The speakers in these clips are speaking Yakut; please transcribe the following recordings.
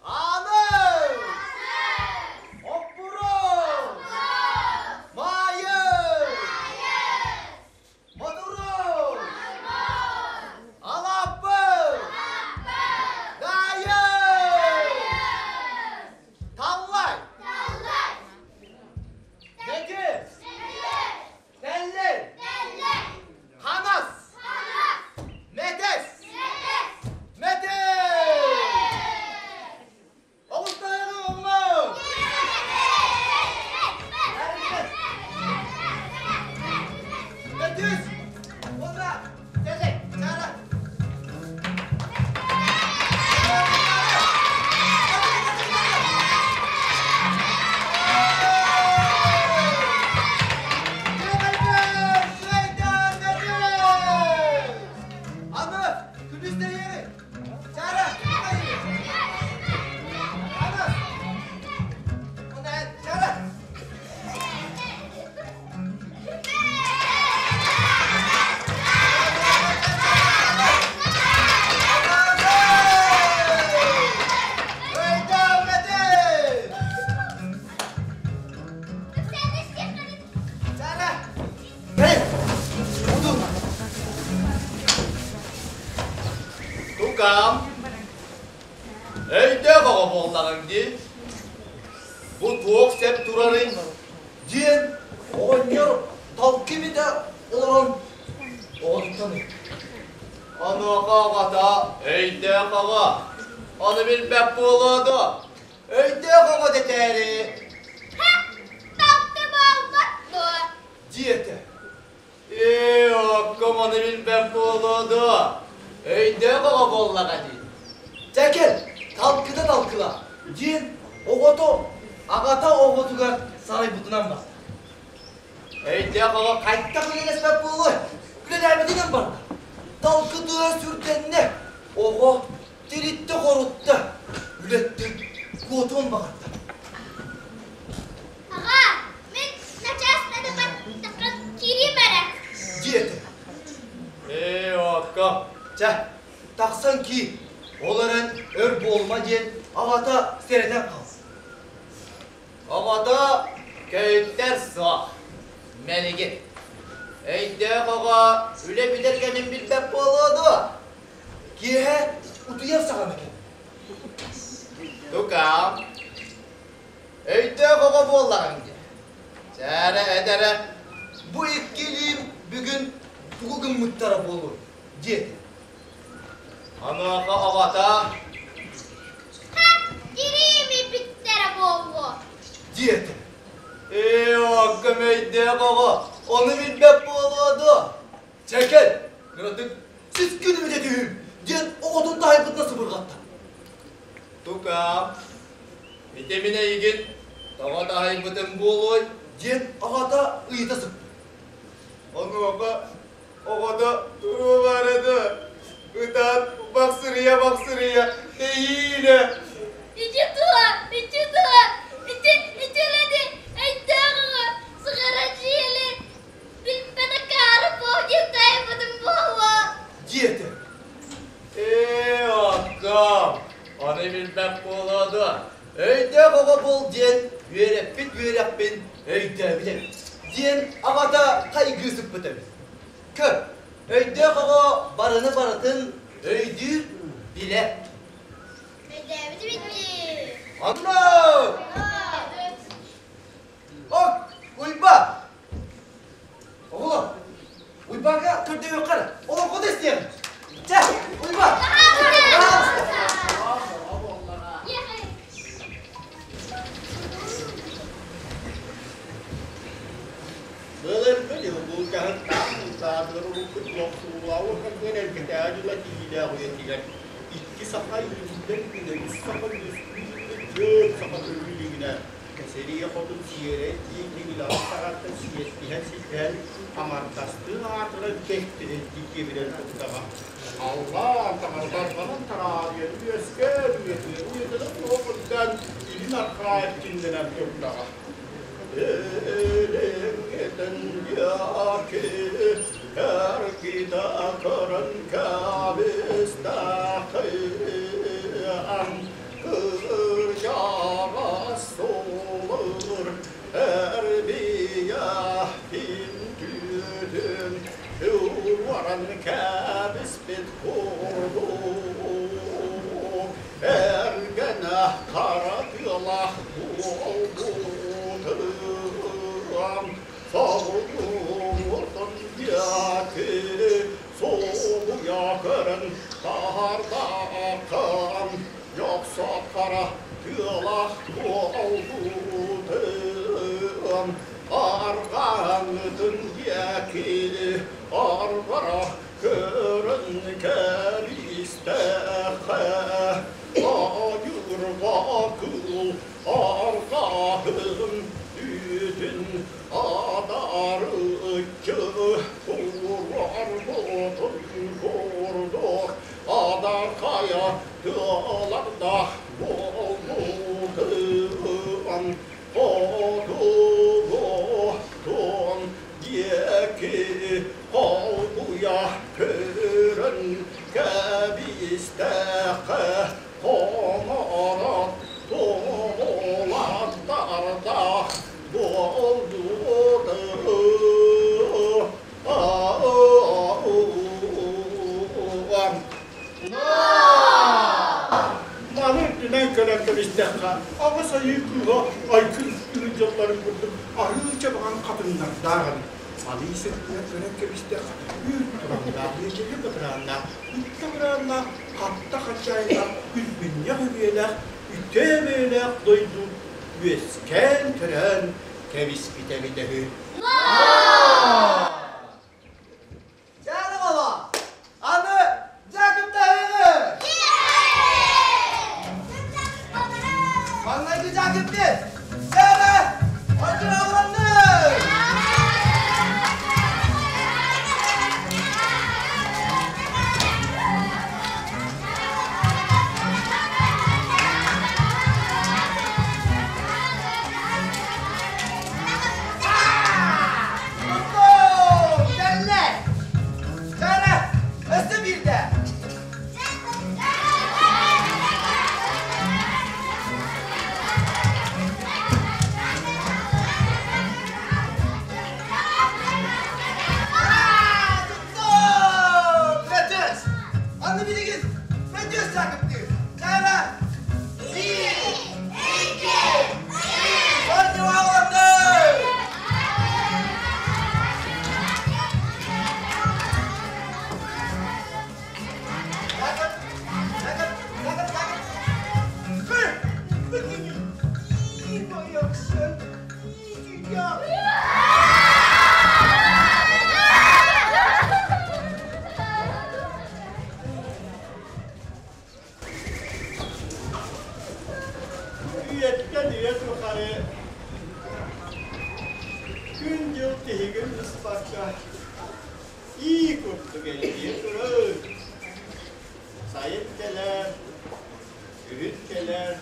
Ааны! Оппуруус! Маайыс! Мотуруус! Алааппыс! Даайыс! Таллай! Мекис! Тэллэй! Ханас! Мэтес! Мэтес! Оҕустарыгы оҕолор! Мэтис! Уонна Тэллэй! Чаара! Аны күнүс тэйиэҕи! Чаара! Аны! Чаара! Тукаам, өйдөөх оҕо буоллаҕыҥ дии. Бу туох сөп турарый? Диэн оҕонньор талкы имитэ олорон оҕотуттан ыйытта. Онуоха оҕото өйдөөх оҕо, ону билбэт буолуо дуо? Өйдөөх оҕо дэтээри Һэ, талкы буолбат дуо? диэтэ. Ээ, окком ону билбэт буолуо дуо? Өйдөөх оҕо буоллаҕа дии. Дьэ кэл, талкыта талкыла, диэн оҕото аҕата оҕотугар сарайбытынан барда. Өйдөөх оҕо хайдах үлэлэспэт буолуой? Үлэлээбитинэн барда. Талкытыа сүрдэннэ. Оҕо тириттэ-хорутта. Үлэттэн куотуон баҕарда. Аҕа, мин начаас надо киириим эрэ. Диэтэ. Ээ, окко. Чэ, тахсан киир. Ол эрэн өр буолума диэн аҕата сэрэтэн хаалла. Оҕото көйүттэр суох. Мэлигир. Өйдөөх оҕо үлэ бүтэр кэмин билбэт буолуо дуо? Киэһэ утуйар саҕана кэллэ. Тукаам, Өйдөөх оҕо буоллаҕыҥ дии. Чээрэ эдэрэ, бу икки илиим бүгүн тугу гыммыттара буолуой диэтэ. Онуоха оҕото Ха, кириими бүттэрэ буолуо диэтэ. Ээ, окком өйдөөх оҕо, ону билбэт буолуо дуо? Чэ кэл, кыратык сис күнү бүтэ түһүүм диэн оҕотун таһыйбытына сыбырҕатта. Тукаам, ити мин эйигин тоҕо таһыйбытым буолуой диэн аҕата ыйыта сыппыт. Онуоха оҕото туруо баара да, ытаан бахсырыйа-бахсырыйа тэйиилэ. Ити тула, ити тула, ити итилэди өйдөөх оҕо сыҕара дьиэли билбэт акаары буол диэн таайбытым буолуо. Диэтэ. Ээ, окком, ону билбэт буолуо дуо? Өйдөөх оҕо буол диэн үөрэппит үөрэхпин өйдөөбүт эбит, диэн аҕата хайгыы сыппыт эбит. Көр, өйдөөх оҕо барыны барытын өйдүүр, билэр. Өйдөөбүт эбит дии. Онно! Ок, Уйба! Оҕолор, Уйбаҥҥа көрдөһүөххэ эрэ, олоҥхото истиэҕиҥ. Чэ, Уйба! Былыргы дьыл булчаһыттаах бултаатылар урукку лохсуулаах эргэтээҕи дьыла тиийиилээх үйэтигэр икки саха үүннэр күнэ үс саха үөскүүр. Түөрт саха төрүү илигинэ Кэсэриэ хотун сиэрэй тииҥ тиҥилэҕин саҕаттан сиэттиһэн-ситиһэн аҥардастыы аатыран кэхтирэрдии киэбирэн турдаҕа. Халлаан таҥара барҕанан тараадыйан үөскээн үөтүөн үөтэнэ суох үрдээн илин арҕаа эркиннэнэн турдаҕа. Элэҥэтэн диаки эркита көрөн кэбистэхиан кырдьаҕас суолур эрбийэхтин түүтүн уоран кэбиспит курдук эргэнэ хара тыалаах буолбутум соҕуруутун диэки субуйа көрөн таһаардааххын дьохсоот хара тыалаах буолбутум арҕаҥытын диэки арбара көрөн кэбистэххэ ойуурга кыыл арҕаһын үүтүн адарыччы туруорбутун курдук адархайа тыалардаах буолбутун хотугутун диэки холбуйа көрөн кэбистэххэ хоҥорон туолаттардаах буолбутун Маны үрдүнэн кэлэн кэбистэххэ, аҕыс айыы кыыһа айгыр үрүҥ дьылларын курдук арыы чабаҕан хатыҥнардаах эбит. Маны сирдинэн көрөн кэбистэххэ, үүт тураҥнаах, иэдьэги бытырааннаах, үттэ бырааннаах, хатта хаччаайдаах, күлбүнньэх үбүөлээх, үтүө бэйэлээх дойду үөскээн-төрөөн кэбиспитэ эбитэ үһү. Дьаным оҕо, аны дьаакыптаһыыгы! Маҥнайгы дьаакыппыт Сэрэ Одьулаанныы! Кэллэ! Сара, өссө биирдэ! Бөтөс! Аны билигин Бөтөс саакыптыыр! Сара! Биир! Икки! Үс! Оонньуу Үйэттэн үйэ тухары күн-дьыл тиһигин быспакка ии курдук элбии турар. Сайын кэлэр, күһүн кэлэр,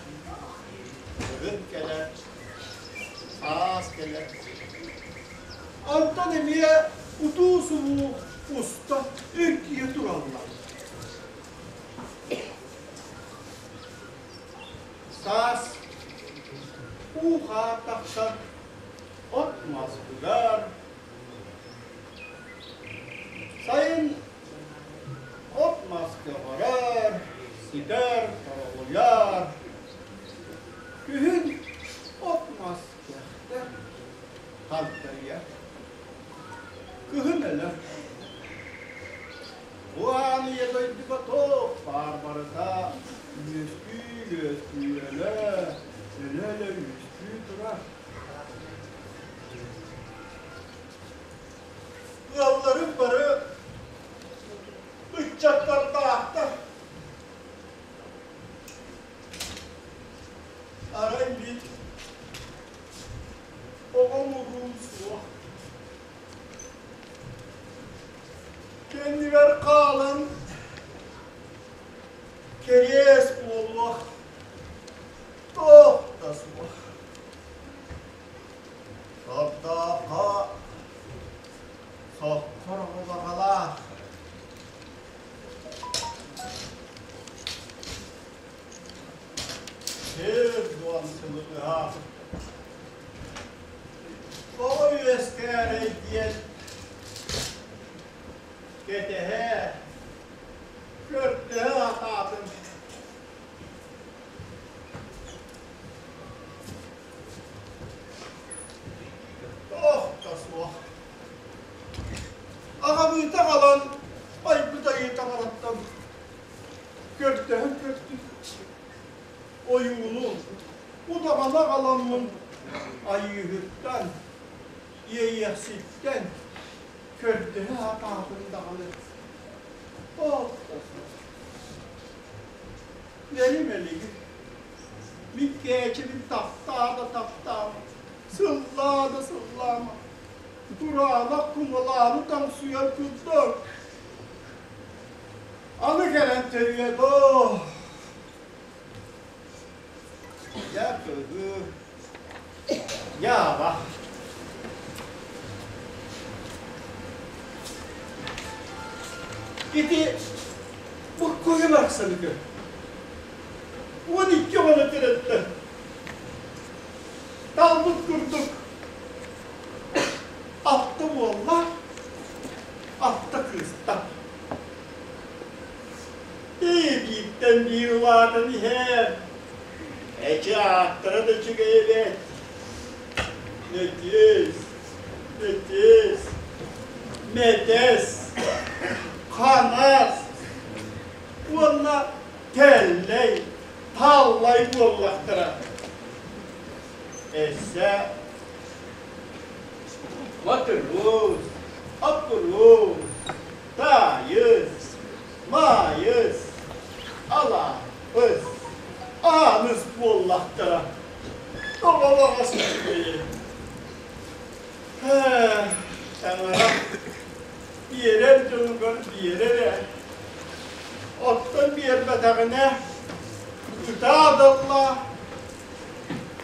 кыһын кэлэр, саас кэлэр. Онтон эмиэ утуу-субуу уста үргүйэ тураллар. Саас уу-хаар тахсар, от-мас быгар. Сайын от-мас көҕөрөр, ситэр, торолуйар. Күһүн от-мас кэхтэр, хагдарыйар. Кыһын өлөр. Бу аан ийэ дойдуга туох баар барыта үөскүү-үөскүү өлө, өлө-өлө үөскүү турар. Ыалларым бары ыччаттардаахтар. Кэлбит оҕом уруум суох. Кэннибэр хаалан кэриэс буолуох туох да суох. Сордооххо соххор оҕолоҕолоох 40 сылы быһа Оҕо үөскээрэй диэн кэтэһэ, көрдөһө сатаатым. Туох да суох. Аҕабыыта аҕалан айбыт айыы таҥараттан көрдөһөн көрдүм. Ойууну удаҕана аҕаламмын Айыыһыттан, Иэйиэхситтэн көрдөһө сатаатым даҕаны. Туох да суох. Бэрим элигин. Мин кээчэбин таптаа да таптаама, сыллаа да сыллаама. Тураанах кумалааны тоҥсуйар курдук. Аны кэлэн төрүө доо. Я кыгы, я Ити буккуйу барсаны көр. 12 оҕону төрөттө. Талбыт курдук алта уолла, алта кыыста. Бииртэн биир улаатан иһэр. Эчи ааттара да үчүгэй эбээт. Нөтүөс, Нөтүөс, Мэтэс, Ханас уонна Тэллэй, Таллай буоллахтара. Өссө Мотуруус, Оппуруус, Таайыс, Маайыс, Алааппыс, Ааныс буоллахтара. Тоҕолоҕос үчүгэйи. Ээ, таҥара биэрэр дьонугар биэрэр ээ. Оттон биэрбэтэҕинэ ытаа далла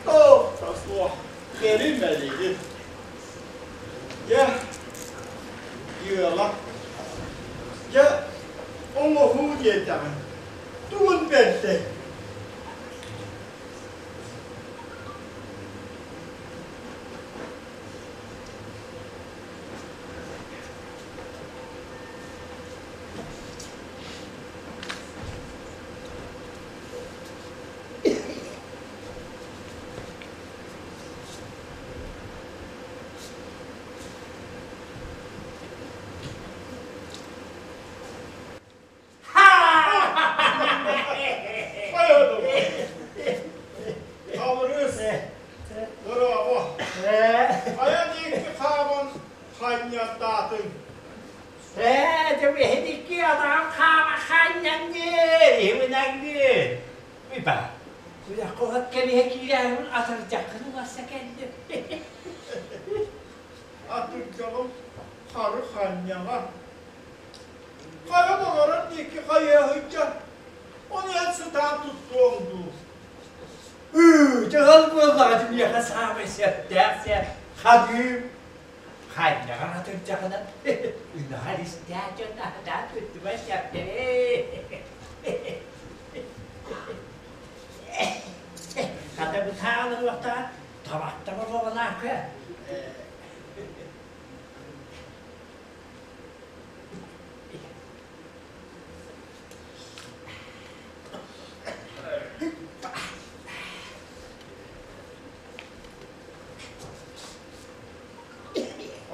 туох да суох бэримэлигин. Дьэ, дьыала. Дьэ, оҥоһуу диэтэҕиҥ. Тугун бэрдэй? Хабырыыс, браво! Хайа диэки хааман ханньардаатыҥ? Ээ, дьэ биһиги атаҕым хаама ханньаҥҥын, иһиминэҥҥин. Уйба, күрэххэ уһат кэбиһэ киирээһин атырдьаххын уларса кэллим. Атырдьаҕым хары ханньаҕа. Хайа баҕарар диэки хайыаһыйдьа, ону эн сытаан туттуоҥ дуу? Ыы, дьаһал буоллаҕа миэхэ саамай сөптөөх сэ хадыы. Ханньаҕар атырдьаҕынан ынаҕар истээх дьон аһатаан туттума сөптөрөө. Хата бытаалыахтаҕа табахтаба буолаахха.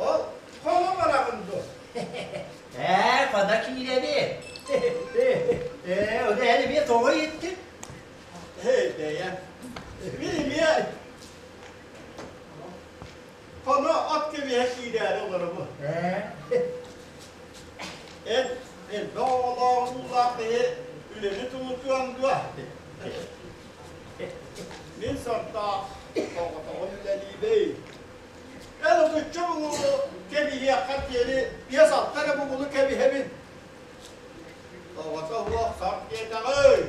Ол хоно бараҕын дуо? Ээ, хана киирэбин. Ээ, ону эн эмиэ тоҕо ыйыттыҥ? Эй, бэйэ. Мин эмиэ хоно от кэбиһэ киирээри олоробун. Эн элбэх оҕолоох уулаах киһи үлэни тумутуоҥ дуо? Мин сордоох соҕотоҕун үлэлиибин. Эн отучча бугулу кэбиһиэххэр диэри биэс-алта эрэ бугулу кэбиһэбин. Оҕото суох сор диэтэҕий.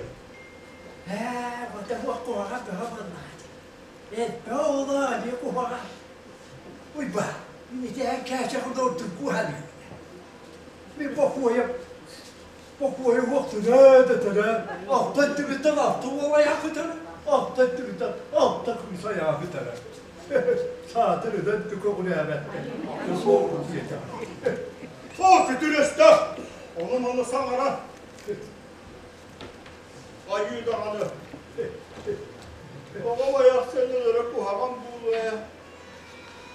Ээ, оҕото суох куһаҕан бөҕө буоллаҕа дии. Элбэх оҕолоох эмиэ куһаҕан. Уйба, мин ити эн кээчэх ордук куһаныгын. Мин бокуойам бокуойа уохтунаа да төрөөн, алтан түбүттэн алта уол айаах ытара, алтан түбүттэн алта кыыс айаах ытара. Саатар ытан көҕүлээбэттэр. Суох диэтэҕэ. О, күтүрөстөх! Ону-маны саҥара. Айыы даҕаны. Оҕом айах сэнэлэрэ куһаҕан буолуо ээ.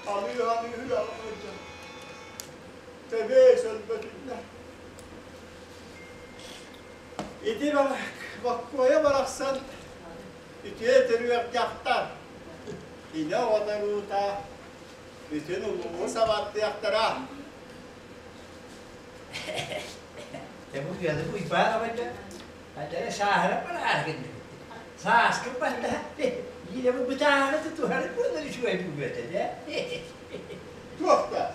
Аныы-аныы үрэҕим ыалдьар. Тэбиэс өлбөтүннэ. Ити Боккуойа барахсан үтүө төрүөх дьахтар. Илэ оҕоторуута бүтүн улууһу сабардыахтара. Дьэ бу үөлү Уйбаан оҕонньор Адьара сааһыран бараары гынныбыт. Сааскын барда, иилэбин бытааны тутуһарын буолар үчүгэй буолуо этэ дэ. Туох да,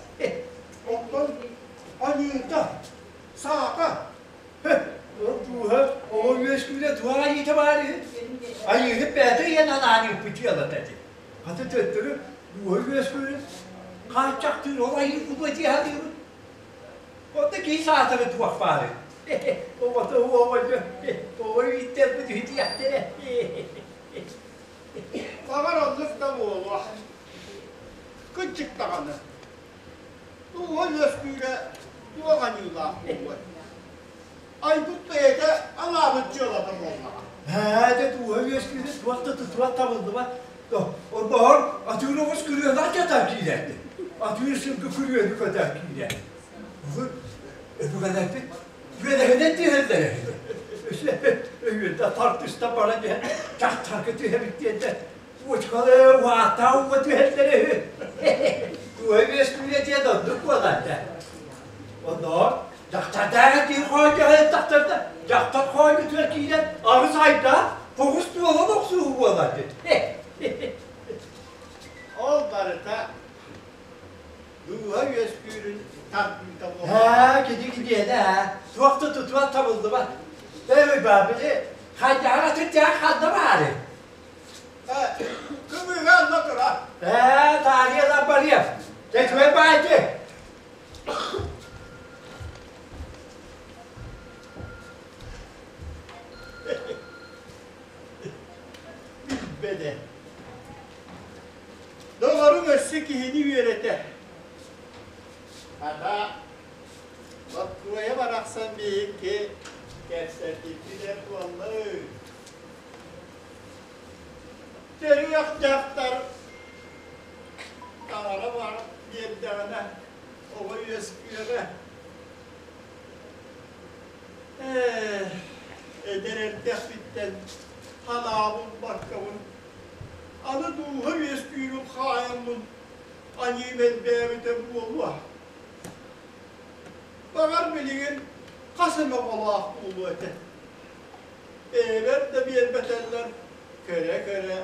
оттон аньыыта, саака. Ол дууһа оҕо үөскүүрэ туох айыыта баар үһү? Айыыһыт бэйэтэ ыйан анаан ыыппыт дьыалата ити. Хата төттөрү дууһа үөскүүрүн хааччахтыыр ол айыы кутуа дии саныыбын. Онно киһи саатара туох баарый? Оҕото оҕонньор оҕо ииттэрбит үһү диэхтэрэ. Баҕар оннук да буолуо. Кырдьык даҕаны. Дууһа үөскүүрэ туох аньыылаах буолуой? Айбыт бэйэтэ анаабыт дьыалата буоллаҕа. Ээ, дьэ дууһа үөскүүрэ туох да тутула табыллыбат. Орбоһор атыыр оҕус күрүөнү алдьатан киирэрди. Атыыр сылгы күрүөнү көтөр киирэр. Бүгүн өбүгэлэрбит үөлэһинэн түһэллэр Өйүөтэ тартыста баран иһэн дьахтарга түһэбит диэннэ уочкалы уһааттаа ууга түһэллэр үһү. Туой үөскүүрэ диэн оннук буолар да. Онноор дьахтардааҕы киһи хоонньоһон тахсарда дьахтар хоонньутугар киирэн аҕыс айдаан тоҕус туолан охсуһуу буолар дии. Ол барыта дууһа үөскүүрүн тардыыта буолар. Ээ, кини киниэнэ ээ. Туох да тутуа табыллыбат. Эй, баа, били, хайдаҕар атырдьаах ханна баарый? Ээ, кымыыга анна турар. Ээ, таарыйалар барыам. Дьэ, үчүгэй баайды. Билбэтэ. Доҕоруҥ өссө киһини үөрэтэ. Хата, Боккуойа барахсан биһикки кэпсэтиппит эр буоллун. Төрүөх дьахтар таҥара бар биэрдэҕинэ оҕо үөскүөҕэ. Ээ, эдэр эрдэхпиттэн ханаабын баркабын Аны дууһа үөскүүрүн хаайаммын аньыым элбээбитэ буолуо. Баҕар билигин хас эмэ оҕолоох буолуо этэ. Бэйэбэр да биэрбэтэллэр көрө-көрө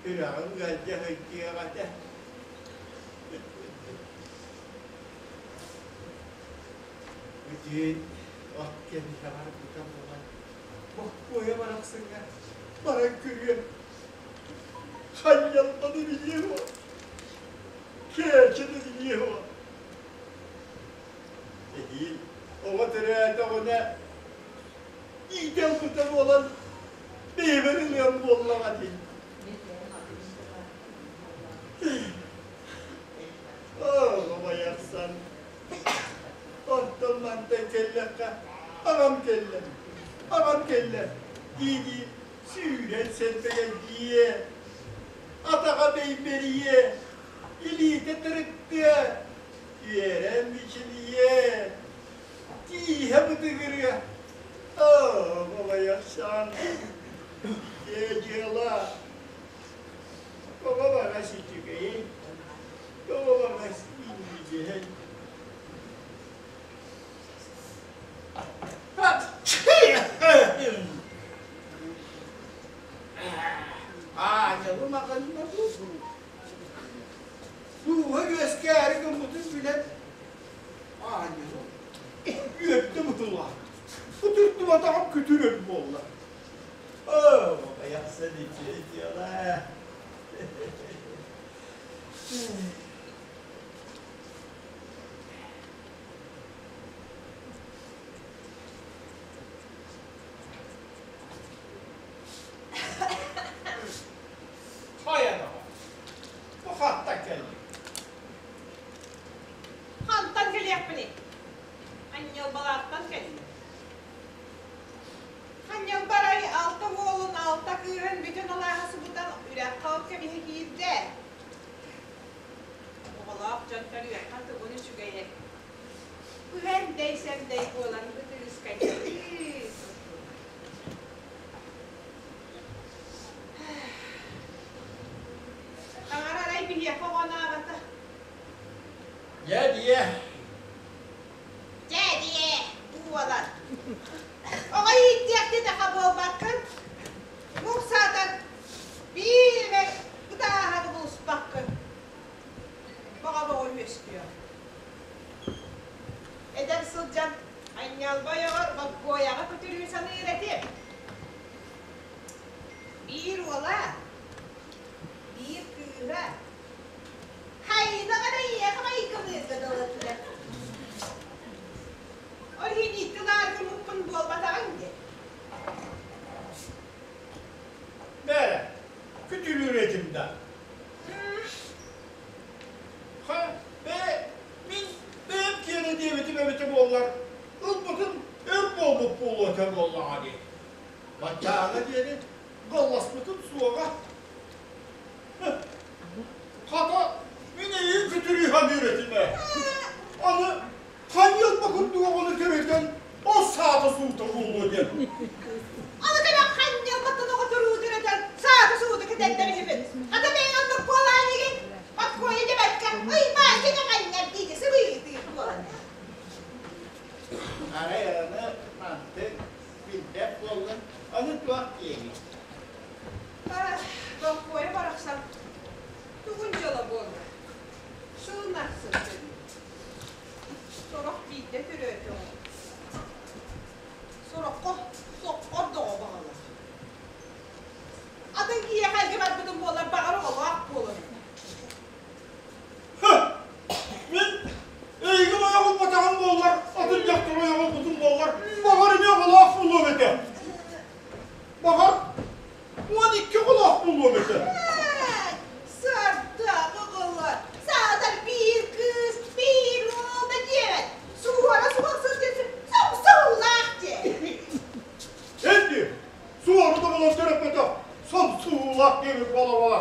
сүрэҕим ыалдьа сылдьыах этэ. Бүтүн от кэбиһэ барбыта буолан Боккуойа барахсаҥҥа баран көрүөм. Ханньалбаны билиэ Кээчэни билиэ Эһиил оҕо төрөөтөҕүнэ иитэ ылбыта буолан бэйэбэр ылыам буоллаҕа дии. Оҕо байахсан Онтон мантан кэллэххэ аҕам кэллэ, аҕам кэллэ дии-дии сүүрэн сэлбэгэлдьийиэ, атаҕа бэйбэрийиэ, илиитэ тырыттыа, үөрэн мичилийиэ, тииһэ бытыгырыа. Оо, балайахсаан, дьэ дьыала, тоҕо баҕас үчүгэйий, тоҕо баҕас инньигиһэй. Айылым аҕынна дуу? Дууһа үөскээри гыммытын билэн, аанньалым үөрдэ бутулаан, кутурдубатаҕым күтүр өл буолла. Оо, байахсан үтүө дьыала. Хайа доҕор, бу хантан кэллиҥ? Хантан кэлиэхпиний? Анньылбалаахтан кэллим. Ханньалбарай алта уолун, алта кыыһын бүтүн алааһы субутан үрэххэ ол кэбиһэ киирдэ. Оҕолоох дьон көрүөххэ тугун үчүгэйэ. Күһэндэй-сэмдэй буолан ытырыскайдыы турдулар. Таҥара арай биһиэхэ оҕонообото. Дьэ диэ. Дьэ диэ, буолар. Оҕо ииттиэхтитэхэ буолбаккын. Муҥ саатар биир эмэ ытааһаны булуспаккын. Баҕа-баҕа үөскүө. Эдэр сылдьан Анньалба ойоҕор Боккуойаҕа көтүрүү саныыр этим. Биир уола, биир кыыһа. Хайдах эрэ ийэхэ майгылыырга дылы Ол иһин икки лааргыммыппын буолбатаҕыҥ дии. Бээрэ, күтүрүүр этим да. Ха, бээ, мин бэйэм киэнэ диэбитим эбитэ буоллар, ылбытым өр буолбут буолуо этэ буоллаҕа дии. Баччааҥҥа диэри галласпытым суоҕа. Хата, мин эйигин күтүрүү саныыр этим ээ. Аны ханньалба курдук оҕону төрөтөн, ол саата суута буолуо диэн. Аны кэлэн ханньалбаттан оҕо төрүү төрөтөн, саата суута кэтэрдэр үһүбүт. Хата бэйэҥ оннук буолаан игин, Боккуойа диэбэккэ, ыйбааччы да ханньар дииги сыбыытыыр буолан. Арай аны мантык билбэт буоллун, аны туох диэний? Боккуойа барахсан тугун дьоло буолла? Сылын ахсын төрүүр. Сорох биирдэ төрөөтөҕө. Сороххо соххор доҕо баҕалар. Атын киһиэхэ эргэ барбытым буоллар баҕар оҕолоох буолар этэ. Мин эйигин ойох ылбатаҕым буоллар, атын дьахтар ойох ылбытым буоллар, баҕар эмиэ оҕолоох буолуом этэ. Баҕар, 12 оҕолоох буолуом этэ. Сардаах оҕолор, саатар биир кыыс, биир уол да диэбэт. Суора суох сылдьан сомсуулаах диэ. Энди, суору да булан төрөппөтөх, сомсуулаах диэбит буола-буола.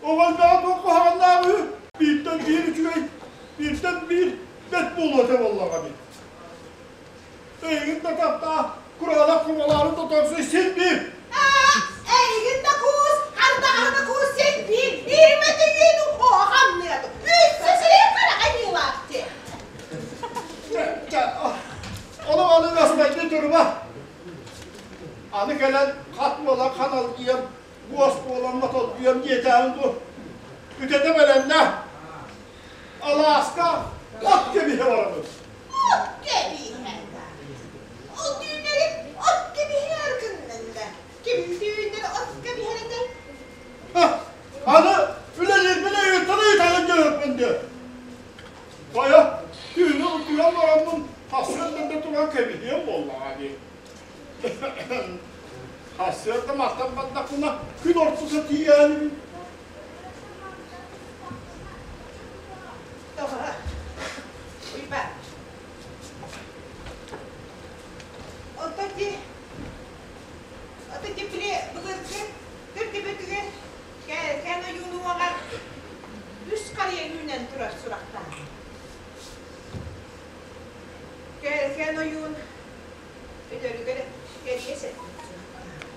Оҕолдоҕо туох куһаҕаннаах үһү? Бииртэн биир үчүгэй, бииртэн биир бэт буолуо этэ буоллаҕа дии. Эйигин да таптаа, кураанах кумалааны тотоорсуй син биир. Эйигин да куус, ардаҕары да куус син биир. Биирмэ түйүн ухуохамныату. Үссэ сирэй хараҕа ньыылаах дии. Ону аны наспайды турума. Аны кэлэн хат буолан ханалдьыйан, буос буолан мотолдуйан диэтэҕиҥ дуу. Үтэтэ бэлэмнэ. Алааска от кэбиһэ барабын. От кэбиһэ да. Ол түүннэри от кэбиһэр гынныҥ да. Ким түүннэри от кэбиһэр этэй? Аны үлэлиирбин өйүттэн ыйытаҕын диэбиппин дии. Хайа, түүнү утуйан бараммын сарсыарда да туран кэбиһиэм буоллаҕа дии. Сарсыарда мантан бардахпына күн ортото тиийээнибин. Тоҕо? Уйбаан. Оттон ди, оттон ди били былыргы төрдүбүтүгэр кээн ойуун уоҕар үс харыйа үүнэн турар сурахтаах. Кээн ойуун өтөрүгэр кэриэс эппит сурахтаах.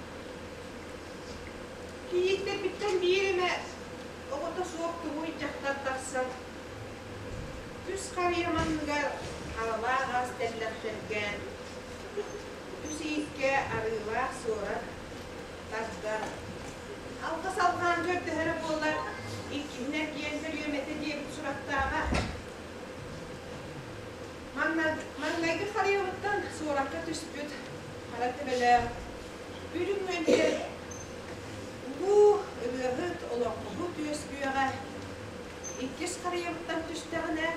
Кийииттэрбиттэн биир эмэ оҕото суох туһуй дьахтар тахсан, үс харыйа манныгар харалаах ас тэллэхтэргэ, үс иһиккэ арыылаах суорат тардан, Иккис харыйабыттан түстэҕинэ,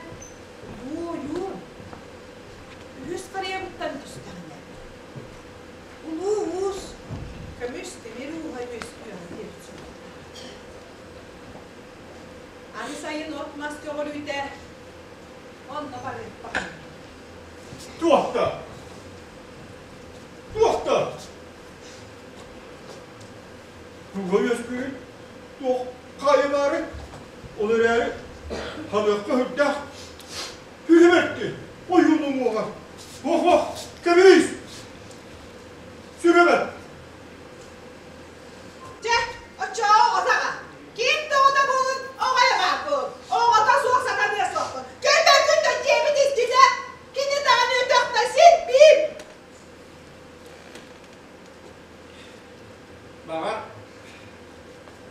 улуу ойуун. Үһүс харыйабыттан түстэҕинэ, улуу уус көмүс тимир ууһа үөскүөҕэ диэбит сурахтаах. Аны сайын от-мас көҕөрүүтэ онно барыахпах. Туохта? Туохта? Туга үөскүүрүй? Туох хаайа баарый? Ол эрээри ханыахха сүрдээх сүрүбэрти ойуун уҥуоҕа. Ох-ох, кэбиис! Сүрүбэр! Чэ, оччоҕо оҕото аҕа. Ким да оҕото буолун, оҕойо баар буолун. Оҕото суох сатаныа суохпун. Күн-күн дьиэбит иститэ, кини даҕаны өтөхтө син биир. Баҕар,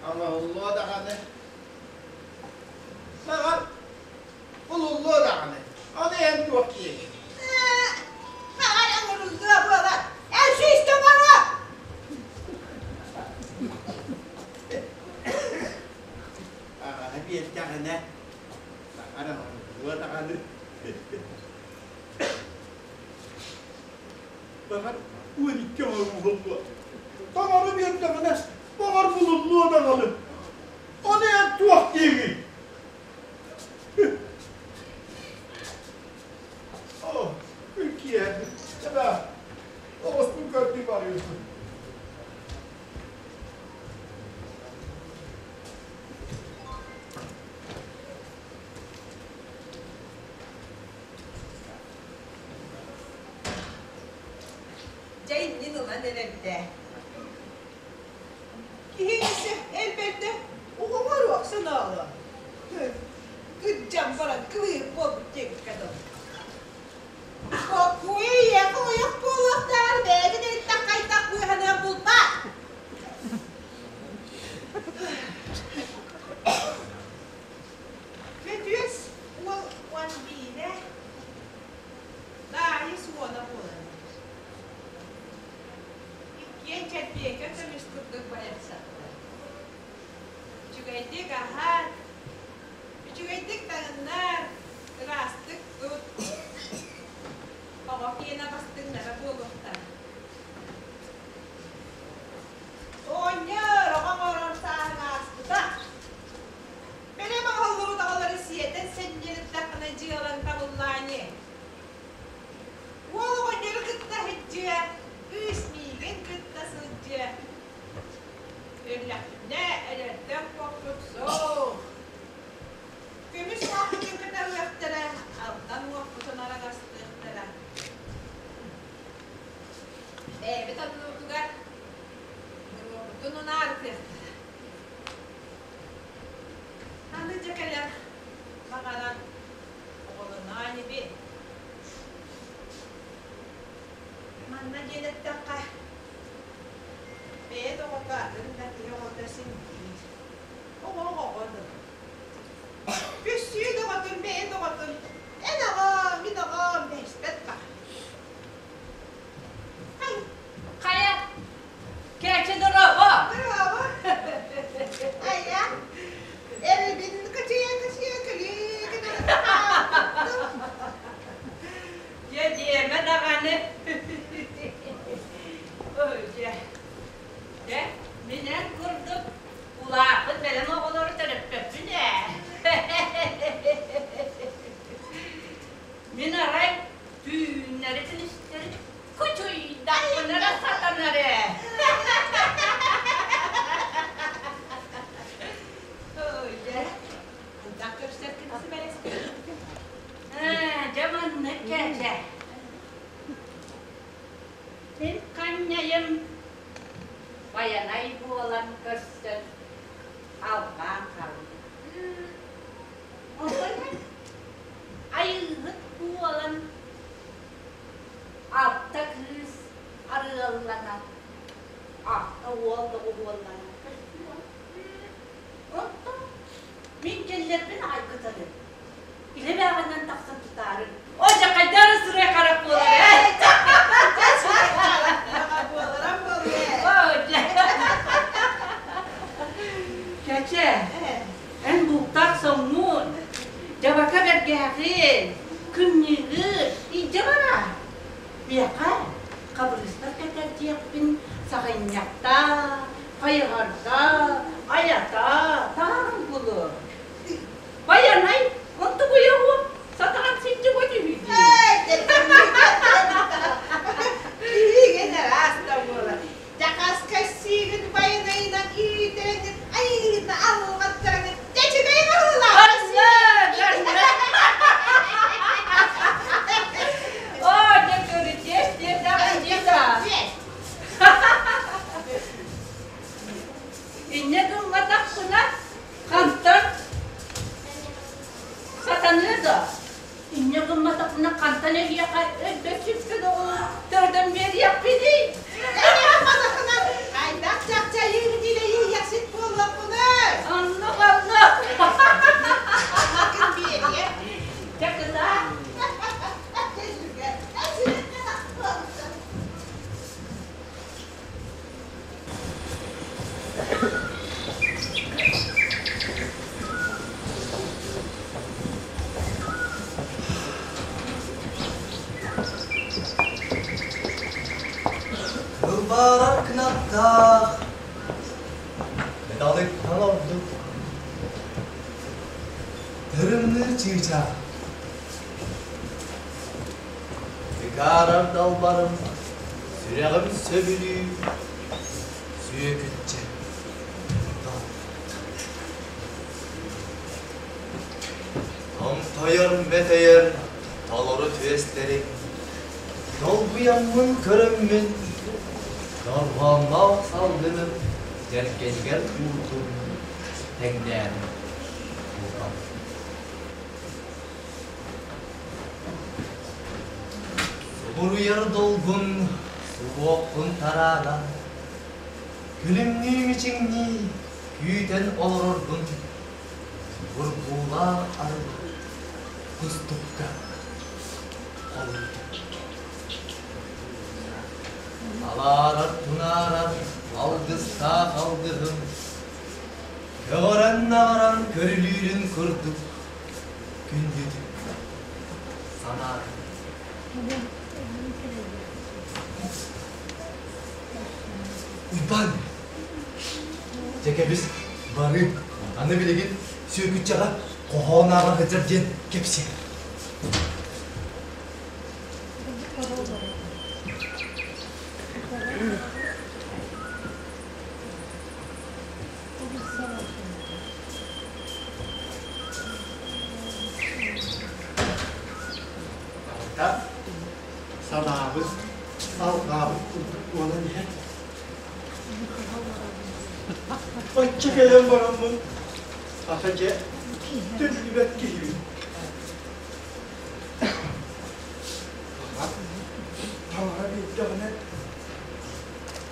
оҥоһуллуо даҕаны. Баҕар, булуллуо даҕаны. Ону эн туох диэбит? Баҕар оҥоруллуо буолар. Эн сүүстэ оҥоруо! Аҕаһа биэрдэҕинэ, баҕар оҥоруллуо даҕаны. Баҕар 12 оҥорууллуо. Таҥара биэрдэҕинэ, баҕар булуллуо даҕаны. Ону эн туох диигий? Оо, киэһэ, эбээ, оҕуспун көрдүү барыыһын. Дьэ иннин ылан эрэрдэ. Киһи үксэ элбэрдэ уһуҥуруох санаалаах. Кырдьан баран кылыыһык буолбут диэбиккэ дылы. Бокуй эйиэхэ ойох буолуохтааҕар бэйэтин эриттэх хайдах быыһаныан булбат. Бөтүөс уол уон биирэ, Даайыс уона буолан эрэр. Иккиэн чэрбиэкэ көмүс курдук байахсаттар. Үчүгэйдик аһаат, үчүгэйдик таҥыннар, ыраастык тут. Оҕо киэнэ бастыҥнара буолуохтара. Оҕонньор оҕо оҥорор сааһын ааспыта. Бэлэм оҥоһуллубут оҕолору сиэтэн сэнньэриттэххинэ дьыалаҥ табыллаа ини. Уол оҕонньору кытта сылдьыа, кыыс миигин кытта сылдьыа. Өллөхпүнэ өлөртөн куоппут суох. Көмүс уохпутун кытарыахтара, алтан уохпутун араҥастыахтара. Бэйэбит оннубутугар буруобутун унаарытыахтара. Аны дьэ кэлэн баҕаран оҕолоноо инибин. Манна диэн эттэххэ, бэйэ да оҕото атын да киһи оҕото син биир. Оҕо оҕоҕо дылы. Көссүү да оҕотун, бэйэ да оҕотун, эн оҕом, мин оҕом дэһиспэт баҕа. Хайа, кээчэ дорообо! Дорообо! Айа, эрбин кычыйа-кычыйа күлүү гынан Дьэ, диэмэ даҕаны. Дьэ, дьэ, мин эн курдук улааппыт бэлэм оҕолору төрөппөппүн ээ. Мин арай түүннэри-күнүстэри кучуйдахпына эрэ сатанар ээ. Дьэ, хайдах көрсөр киниси бэлэспит? Ээ, дьэ маннык кээчэ. Мин ханньайым Байанай буолан көрсөн алҕаан хаалбыт. Онтон айыыһыт буолан алта кыыс арыалланан, алта уол доҕуһуолланан көстүө. Онтон мин кэллэрбин айгытарын, илэ бээҕинэн тахсан тутаарын, о дьэ хайдах эрэ сырай харах буолар ээ. О дьэ. Кэчэ, эн бултаах соҥҥун. Бэргээҕин, кымньыыгы илдьэ бараа. Миэхэ хабырыыстар кэтэрдиэхпин саҕынньахта, хайыһарда, айата таһааран булу. Байанай, онтугуйа уо, сатаан сылдьыбат үһү дии. Киһигин араас да буолар. Дьахаска сиигин байанайынан үүтэрэҥин айыыны алҕаттараҥын дьэчүгэй быһыылаах. О, дьэ көрүтүөс диэтэҕин да. Инньэ гымматахпына хантан сатаныа да? Инньэ гымматахпына хантан эһиэхэ өлбөт сүппүт оҕолор төрөтөн биэриэхпиний? Инньэ гымматаххына хайдах чахчайыы дилэйиэхсит буолуохпунуй? Оннук, оннук. Макын биэриэ. Дьэ кытаа. Кылбаарар кынаттаах, медалыттан ордук тырымныыр чыычаах. Тыкаарар далбарым, сүрэҕим сөбүлүүр, сүөкүччэ Томтойор мөтөйөр толору түөстэри долгуйаммын көрөммүн, дорҕоонноох салгыным дьэргэнигэр уурдум, тэҥнээн булбат. Субуруйар долгун суһуохпун тараана, күлүмнүү-мичиҥнии күүтэн олороргун бургуулаах арыгы кустукка холуйда. Алаарар-тунаарар алгыстаах алгыһым көҕөрөн-наҕаран көрүлүүрүн курдук күндүтүк санаатым. Уйбаан, дьэ кэбис, барыым. Аны билигин Сүөкүччэҕэ хоһоон ааҕан сылдьар диэн кэпсиэ. Алта санаабыт, алҕаабыт курдук буолан иһэр. Бачча кэлэн бараммын, ата дьэ, төннүбэт киһибин. Таҥара биэрдэҕинэ,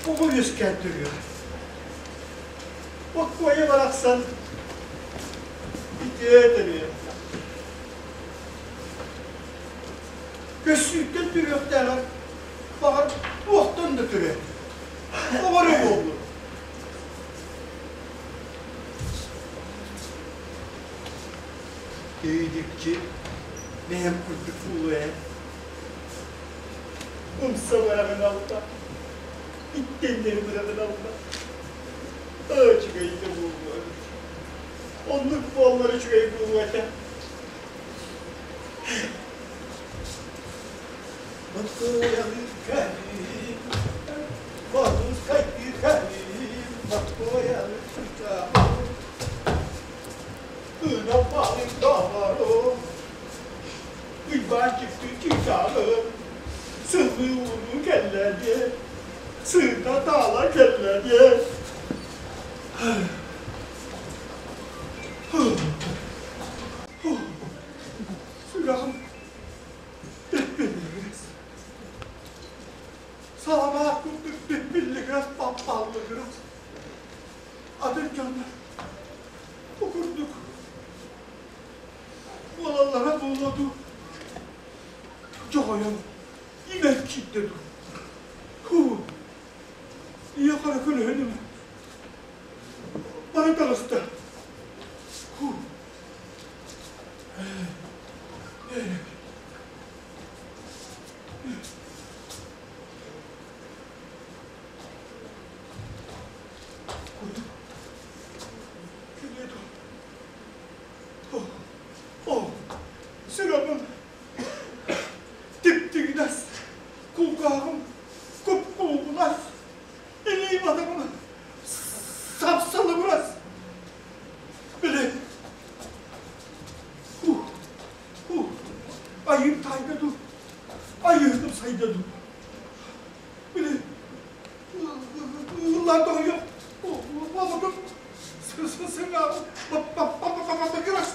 оҕо үөскээн төрүөҕэ. Боккуойа барахсан үтүө төрүө. Көссүүттэн төрүөхтээҕэр баҕар туохтан да төрөө. Оҕо эрэ буоллун. Өйдүкчү бэйэм курдук буолуо ээ. Умса бараҕын алта, иттэннэри быраҕын алта. Үчүгэй да буолуо эбит. Оннук буоллар үчүгэй буолуо этэ. Москуйаны кэлин, Москуйаны кэлин, Москуйаны Ынаппалын доҕорум, Уйбаанчыктыы чыычааҕым, сылыы ууну кэллэ диэн, сыыта таала кэллэ диэн. Сүрэҕим тэппиллигирэс. Саламаат курдук тэппиллигирэс, паппаллыгырас. Атын дьоннор бу курдук буолаллара буолуо дуу, дьоҕойон имэн киирдэ дуу. Һуу, ийэ хара көлөһүнүм бары таҕыста. Һуу. диэтэ дуу? Били ыллаан тоһуйуох буолбутум сыҥааҕым баппакырас.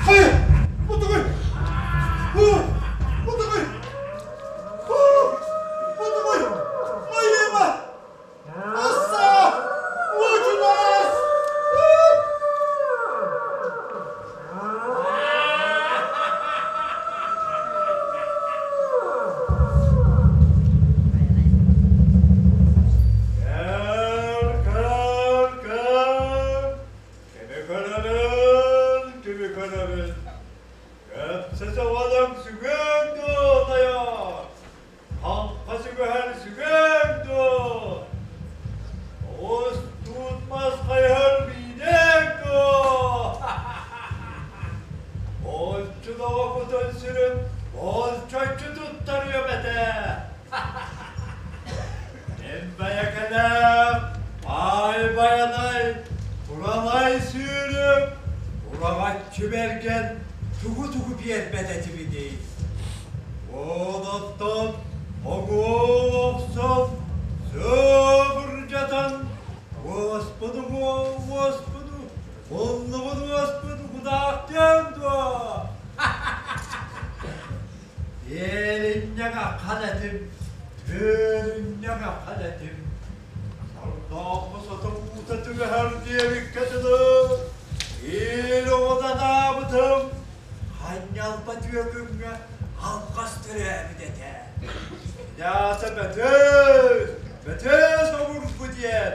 Хайа, бутугуй! Бутугуй! Бутугуй! Майыма! Асса! Уочунаас! Көр, көр, көр! Кими көрөбүн, кими көрөбүн? Көпсө саҕалаҥ сүгүн дуо, тойон? Хаҥха сүгэһэр сүгүн дуо? Оҕус туутмас хайыһар биинэҥ дуо? Олчу доҕо кутун сүрүн болчоччу туттарыам этэ. Эн бэйэкэлээх, баай байанай, куралай сүүрүк, ураҕаччы бэргэн тугу-тугу биэрбэт этибиний? Уолаттан оҥуол охсон, сөбүрдьэтэн, уоспуну уоспуну, муннубун уоспун кудаахтыаҥ дуо? Иэринньэҥ ахан этим, түөрүнньэҥ ахан этим. Сордооххо сото уута түгэһэр диэбиккэ дылы, ил оҕоданаабытым, ханньалба түөкүҥҥэ алҕас төрөөбүт этэ. Кинээсэ Бөтөөс, Бөтөөс обургу диэн.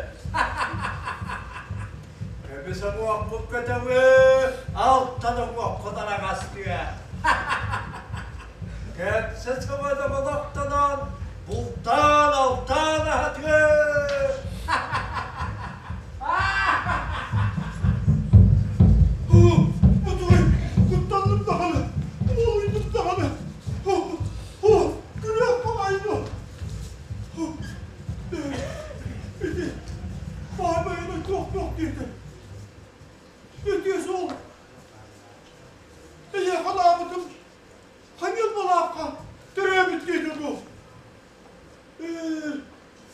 Көмүс омуохпут көтөҕү, алтан омуохпут араҥастыа. Көпсө сымада олохтонон, бултаан-алтаан аһатыа. Бутуй, куттанным даҕаны, уолуйдум даҕаны. Күлүөх баҕайы Ити баай-байанай туох-туох диэтэ. Үтүө суол. Эйиэхэ анаабытым ханьыл балаахха төрөөбүт диэтэ дуо? Ээ,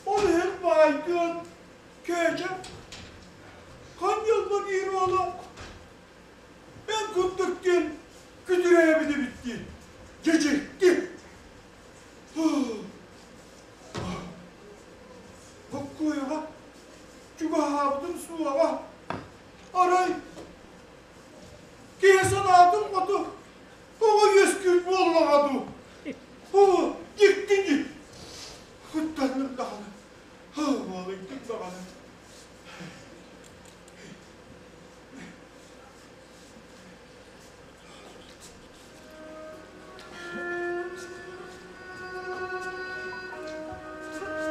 ол иһин баайдыан Кээчэ ханньылба биир уола эн курдук диэн күтүрээбит эбит дии. Дьэдьикти. Боккуойаҕа чугаһаабытым суоҕа. Арай киһи санаатын хоту оҕо үөскүүр буоллаҕа дуу? Оо, дьикти дии. Куттанным даҕаны, уолуйдум даҕаны.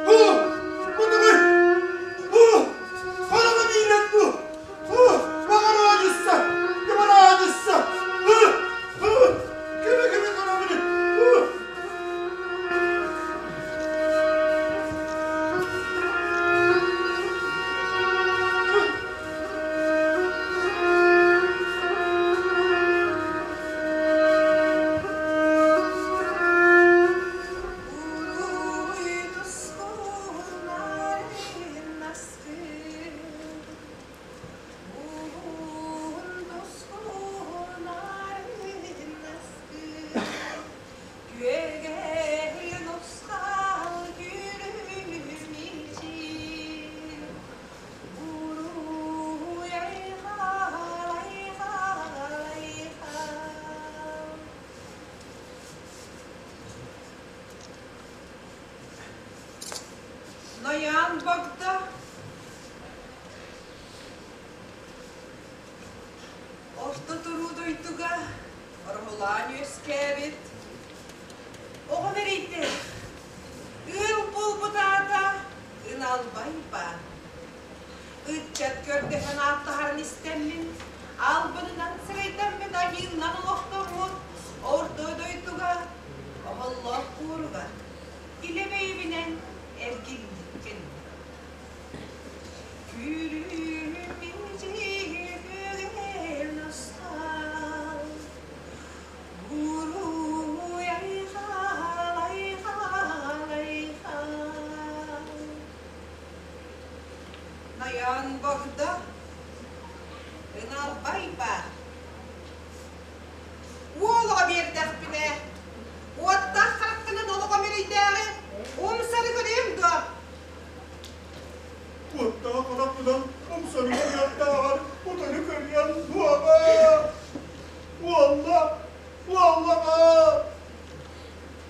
Уруй тускулларын астыыр, Уһун тускулларын астыыр, Күөгэйин усхал күлүм ичир, Уруй айхал, айхал, айхал. Ноян Богда Орто туруу дойдуга ороһулаан үөскээбит оҕо бэрийдэ. Ыал буолбут аата Ыналбай баар. Ыччат көрдөһөн ааттаһарын истэммин, албынынан сырайдаммыт айыыннан олохтоммут орто дойдуга оһоллоох кууруга илэ бэйэбинэн эргиллибиппин. Күлүм мичигин астаал. Тойон Богдо, ыналбай баар. Уол оҕо биэрдэхпинэ, уоттаах хараххынан олоҕом эрэйдээҕи умсары көрүөм дуо? Уоттаах харахпынан умсары көрүөхтээҕэр утары көрүөм дуоҕа! Уолла! Уоллаҕа!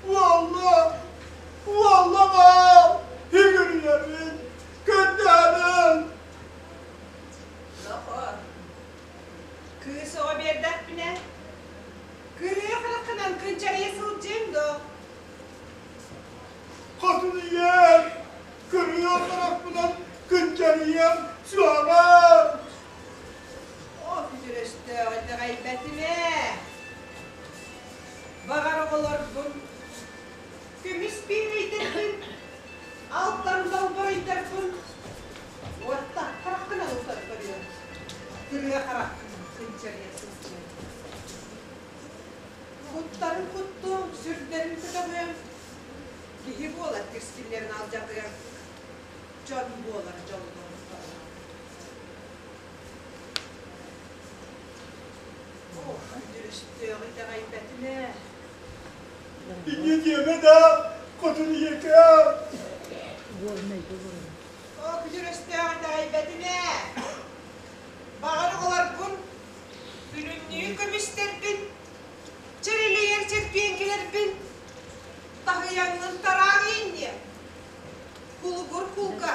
Уолла! Уоллаҕа! Үгүрүйэбин! Көрдөһөбүн! Нохоо, кыыс оҕо биэрдэхпинэ, кырыа хараххынан кынчарыйа сылдьыаҥ дуо? Хотун ийэм, кырыа харахпынан кынчарыйыам суоҕа! От өстөөҕү итэҕэйбэтим ээ. Баҕар оҕолорбун көмүс биэрэйдэрбин, алтан долборуйдарбын уоттаах хараххынан утары көрүөм, кырыа хараххынан кынчарыйа сылдьыам. Куттарын куттуом, сүрдэрин көтөҕүөм, киһи буолар кирскиллэрин алдьатыам, дьон буолар дьоллорун тоҕуом. Ох, күндүрүстүөҕү итэҕэйбэтим ээ. Инньэ диэмэ да, хотун ийэкээ. Оо, күдүрүстүөҕү итэҕэйбэтим ээ. Баҕар оҕолорбун күлүмнүү көмүстэрбин, чэрэлийэр чэрпиэҥкэлэрбин таһыйаҥҥын тараах инньэ, кулугур кулга.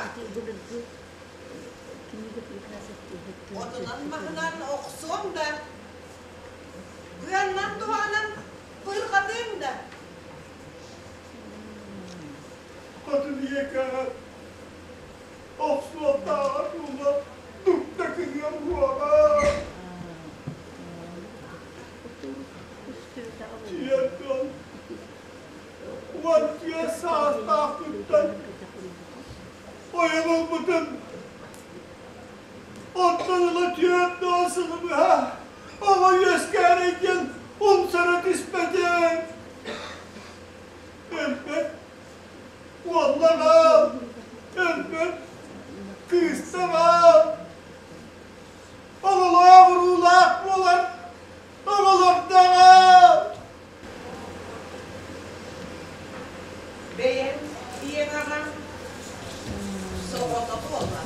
Отунан-маһынан охсуом да, быаннан туһаанан бырҕатыам да. Хотун ийэкээ, охсуохтааҕар буолла дукта кыһыам уоҕа. Тиэрдэн, 15 саастаахпыттан ойон ылбытым. Оттон ыла 40 сылы быһа оҕо үөскээрэй диэн умсара түспэтим. Өлбөт уоллаҕа, өлбөт кыыстаҕа, оҕолоох-уруулаах буолан оҕолордоҕо. Бэйэм ийэҥ аҕаҥ соҕотох буолла.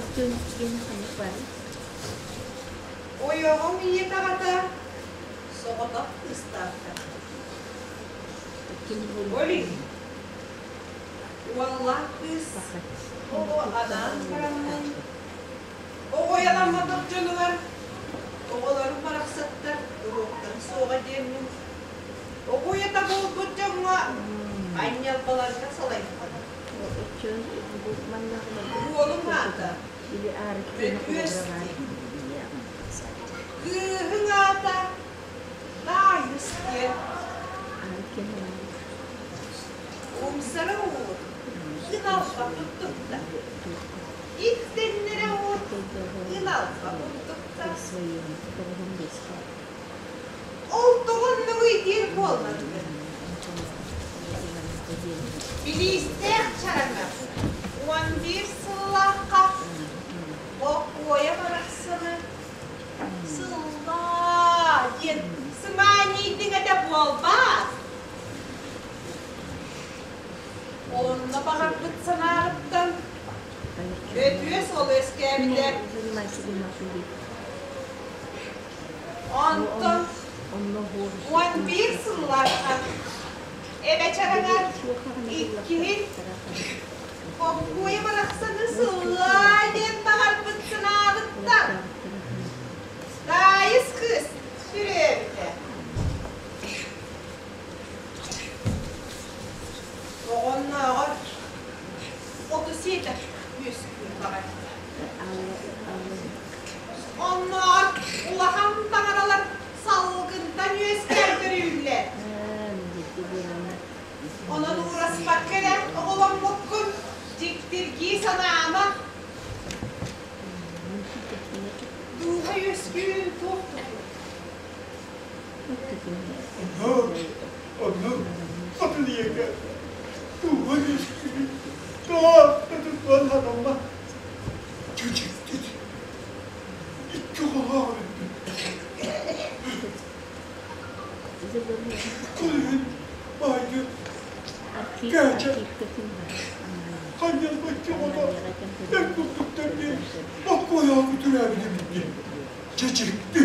Ойоҕуҥ ийэтэ аҕата соҕотох кыыстаахтар. Оли, уоллаах кыыс оҕо анаан бараммын, оҕойаламматах дьонугар оҕолорум барахсаттар уруоктарын суоҕа диэммин, оҕо уйата буолбут дьоҥҥо анньалбаларга салайбытым. Уолум аата Бөтүөс диэн. Кыыһыҥ аата Даайыс диэн. Умсара уур, ыналба курдукта. Иттэннэрэ уур, ыналба курдукта. Ол тоҕо оннугуй диир буолларгын. Билиистээх чараҥар 11 сыллаахха Бокуойа барахсаны сыллаа диэн сымаанньыйдыҥ этэ буолбаат? Онно баҕарбыт санааҕыттан Бөтүөс ол үөскээбитэ. Онтон 11 сыллаахха эбэ чараҥар иккиһин Хоккуйа барахсаны сыллаа диэн баҕарбыт санаабыттан Даайыс кыыс төрөөбүтэ. Оҕоннооҕор 37 үөскүүр баҕайыта. Оннооҕор улахан таҥаралар салгынтан үөскээн төрүүллэр. Онон уураспакка эрэ оҕоломмуккун дьиктиргии санаама. Дууһа үөскүүрүн туох тутуо? Оннук, оннук, хотун ийэкэ, дууһа үөскүүрүн туох да тутуон хатаммат. Чүчүктүт. Чалбаччы оҕото эн курдуктар диэн боккуойаҕа төрөөбүт эбит диэн чэчирикти.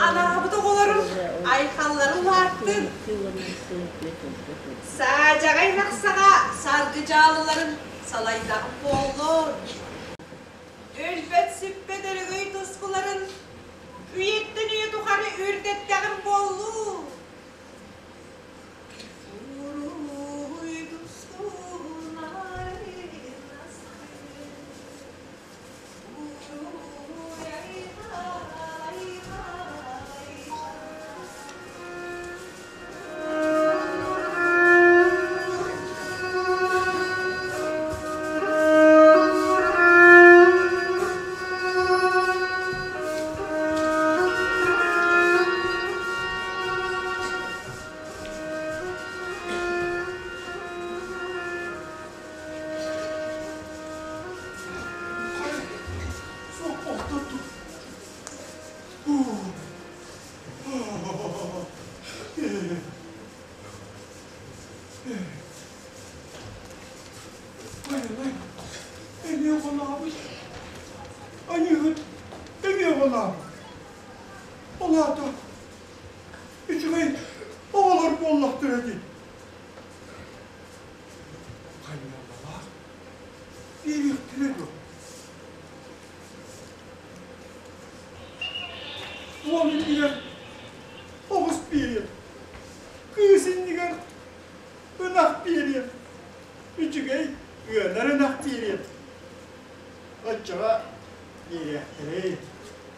Анаабыт оҕолорум айхаллары улааттын. Саадьаҕай лахсаҕа саргы дьаалыларын салайдаҕым буоллун. Өлбөт-сүппэт өрөгөй тускуларын үйэттэн үйэ тухары үрдэттэҕим буоллун. Уруй тускуларын Эмиэ оҕолообут. Айыыһыт эмиэ оҕолообут. Ол аата үчүгэй оҕолор буоллахтара дии. Хайыалалаах биэриэхтэрэ дуо? Уол иннигэр оҕус биэриэм, кыыс иннигэр ынах биэриэм, үчүгэй ыанар ынах биэриэм. Оччоҕо биэриэхтэрэ,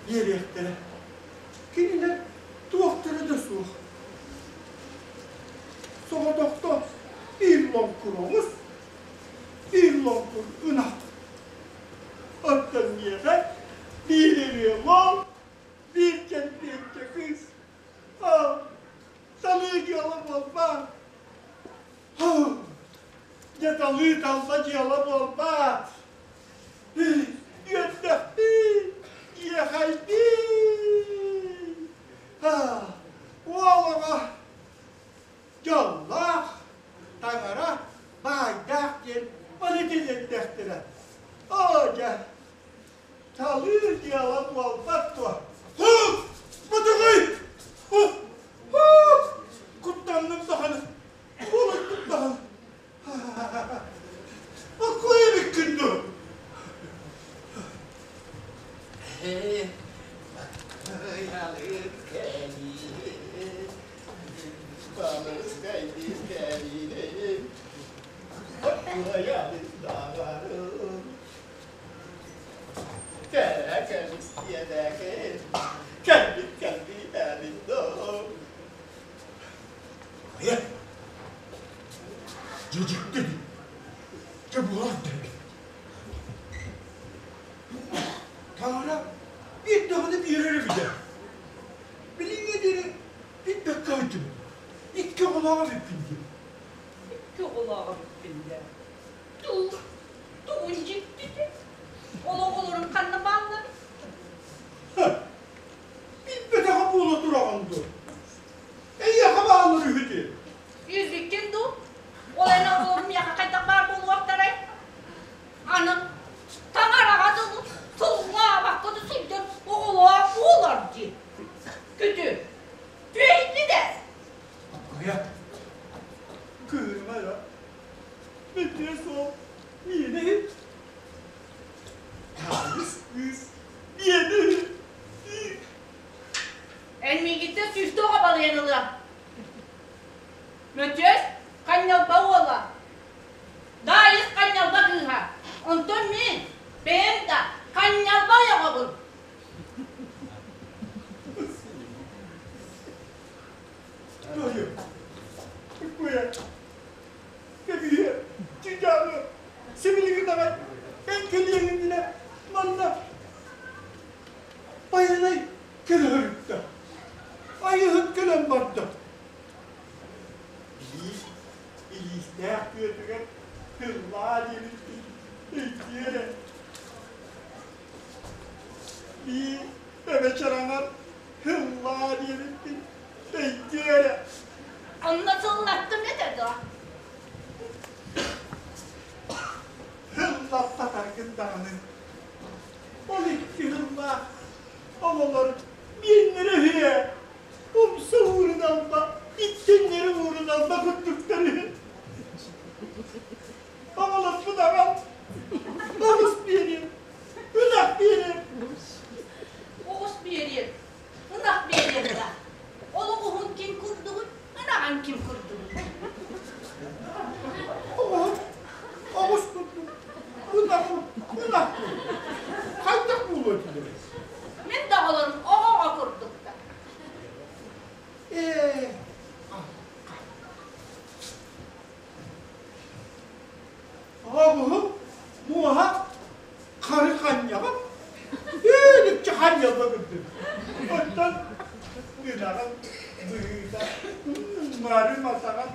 биэриэхтэрэ. Кинилэр туохтара да суох. Соҕотохто биир лоҥкур оҕус, биир лоҥкур ынах. Оттон миэхэ биир ырыа уол, биир чэмпиэккэ кыыс. Оо, талыы дьыала буолбаат? Дьэ талыы талба дьыала буолбаат? Үөрдэхпин, иэхэйбин. Уол оҕо дьоллоох, таҥара баайдаах диэн маны тилиннэхтэрэ. Оо дьэ, талыы дьыала буолбат дуо? Бутугуй! Куттанным даҕаны, уолуйдум даҕаны. Бокуой эбиккин дуо? Хайа, дьэ дьэ буолар да эбит. Таҥара биир даҕаны биэрэр эбитэ. Билиҥҥэ диэри билбэккэ сылдьыбыт. Икки оҕолоох эбиппин диэн. Икки оҕолоох эбиппин диэн. Туу, тугун дьиктитэ? Ол оҕолорун ханна бааллар? Билбэтэҕэ буола тураҕын дуо? Эйиэхэ бааллар үһү дии. Үһүккүн дуу? Ол эн оҕолорум миэхэ хайдах баар буолуохтарай? Аны таҥараҕа дылы сыллаабакка да сылдьан оҕолоох буолар дии. Күтү, түөйдү да. Хайа, кыырма да, бүтүө суох миэнэ иһит. Таайыс кыыс миэнэ иһит. Эн миигиттэн сүүстэ оҕо балыйан ылыа. Мөтүөс ханньалба уола. Даайыс ханньалба кыыһа. Онтон мин бэйэм да ханньалба ойоҕобун. Кэбиһиэ, чыычааҕы, сибилигин аҕай эн кэлиэҥ иннинэ манна Байанай кэлэ сырытта. Айыһыт кэлэн барда. Билиис илиистээх тыатыгар тыллаа диэбиппин өйдүө эрэ. Бии эбэ чараҥар һыллаа диэбиппин өйдүө эрэ. Онно сыллаттым этэ дуо? Һыллаппатаргын даҕаны. Ол икки һыллаах оҕолор биэннэрэ үһү умса уурун алба, иттэннэри уурун алба курдуктар үһү. Оҕолорбун аҕал, оҕус биэриэм, ынах биэриэм. Оҕус биэриэм, ынах биэриэм да. Ол оҕуһун ким курдугун, ынаҕын ким курдугун. Оҕуһун оҕус курдук, ынах ынах курдук. Хайдах буолуо этилэр? Мин да оҕолорум оҕо-оҕо курдуктар. Ээ, Оҕуһум муоһа хары ханньаҕым, үүдүкчэ ханньалла курдук. Оттон ынаҕым быһыыта мары матаҕа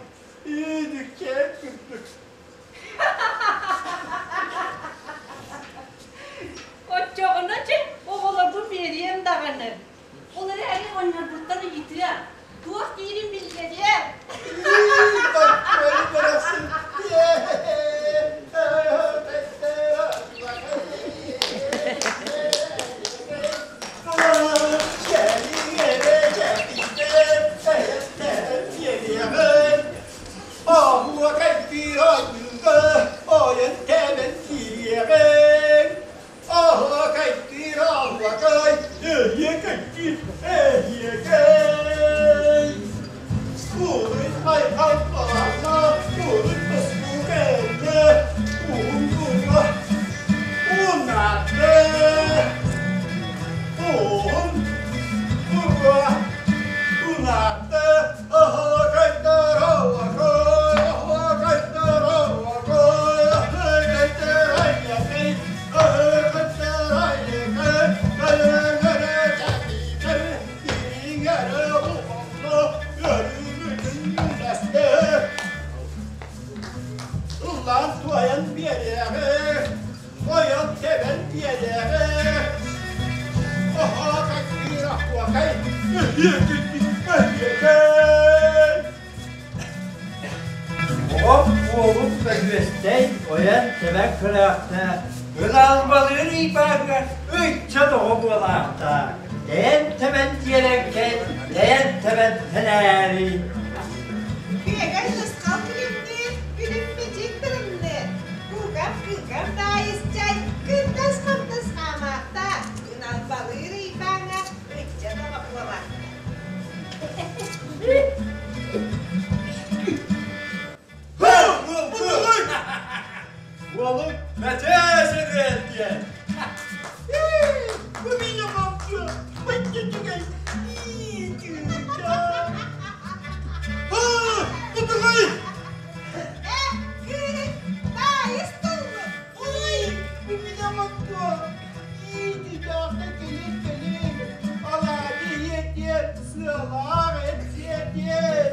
үүдүкчэ курдук. Оччоҕуна чэ, оҕолорбун биэриэм даҕаны. Ол эрээри оҕонньорбуттан ыйытыа, туох диирин биллэриэ. Оһуокай, эһиэкэйдиир, эһиэкэй! Уруй айхал баҕана, уруй тостуу кэллэ, уһун куруга унаатта. Уһун куруга унаатта, оһуокайдар оһуокай, оһуокайдар оһуокай, оһуокайдар айакай, Ыллаан туойан биэриэҕи, ойон тэбэн биэриэҕи. Оһоокай кыырахуокай, өһүөкэй! Оҕом уолум Бөгүөстэй ойон тэбэн көрөөхтөөх, ылаалбалыыр ыйбааҥҥа ыччат оҕо буолаахтаах, тэйэн тэбэн тиэрэҥкэй, тэйэн тэбэн тэлээрий. Күөгэл тусхал күлүмнүүр, күлүм-мичик тырымныыр, куукам-кыыкам даайыс чай, кынтас-хантас хаамаахтаах, ыналбалыыр ыйбааҥҥа ыччат оҕо буолаахтаах. Уолуҥ Мэтээс ырыа диэн. Бу меня молчу, бачча Бутугай! Э, кыыс, таайыс тыллы! Ой, бу меня молчу. Иититэхтэ кэлин-кэлин, алаадьы иһиэтиэр, сыалаах эт сиэтиэр.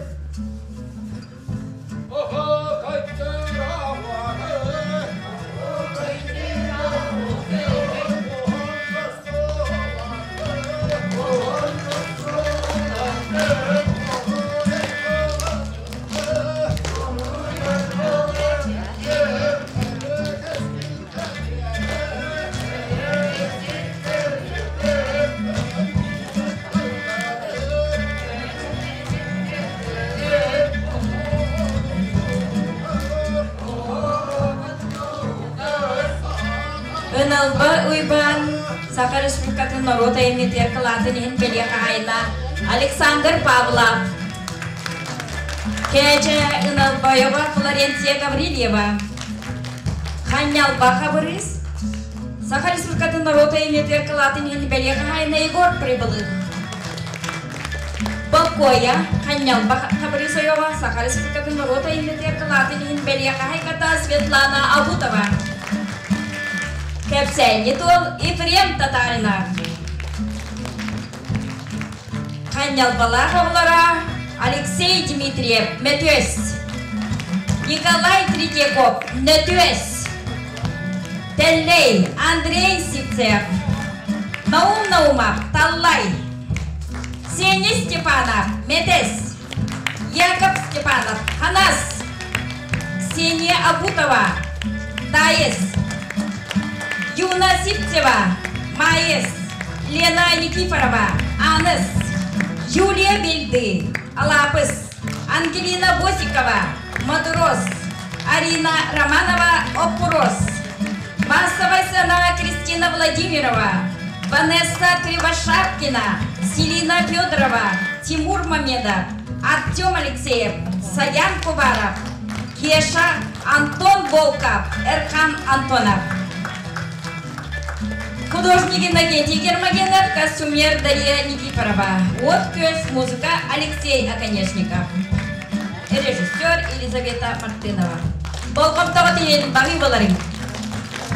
Ыналба Уйбаан Саха Республикатын норуот айымньытыгар кылаатын иһин бэлиэ хаһаайына Александр Павлов. Кээчэ Ыналбаева Флоренция Гаврильева. Ханньалба Хабырыыс Саха Республикатын норуот айымньытыгар кылаатын иһин бэлиэ хаһаайына Егор Прибылых. Боккуойа Ханньалба Хабырыыс Ойоҕо Саха Республикатын норуот айымньытыгар кылаатын иһин бэлиэ хаһайката Светлана Абутова. Кэпсээнньит уол Ефрем Татаринов. Ханньалбалаах оҕолоро Алексей Дмитриев Мөтүөс, Николай Третьяков Нөтүөс, Тэллэй Андрей Сивцев, Наум Наумов Таллай, Сеня Степанов Метес, Яков Степанов, Ханас, Ксения Абутова, Таис, Юна Сивцева, Маис, Лена Никифорова, Аныс, Юлия Бельды, Алапыс, Ангелина Босикова, Мадурос, Арина Романова, Опурос, Массовая сцена Кристина Владимирова, Ванесса Кривошапкина, Селина Федорова, Тимур Мамедов, Артем Алексеев, Саян Кубаров, Кеша, Антон Волков, Эрхан Антонов. Художник Иннокентий Гермогенов, костюмер Дарья Никифорова. От музыка Алексей Оконешников. Режиссер Елизавета Мартынова. Болғомтоҕут иһин баһыыбаларыҥ.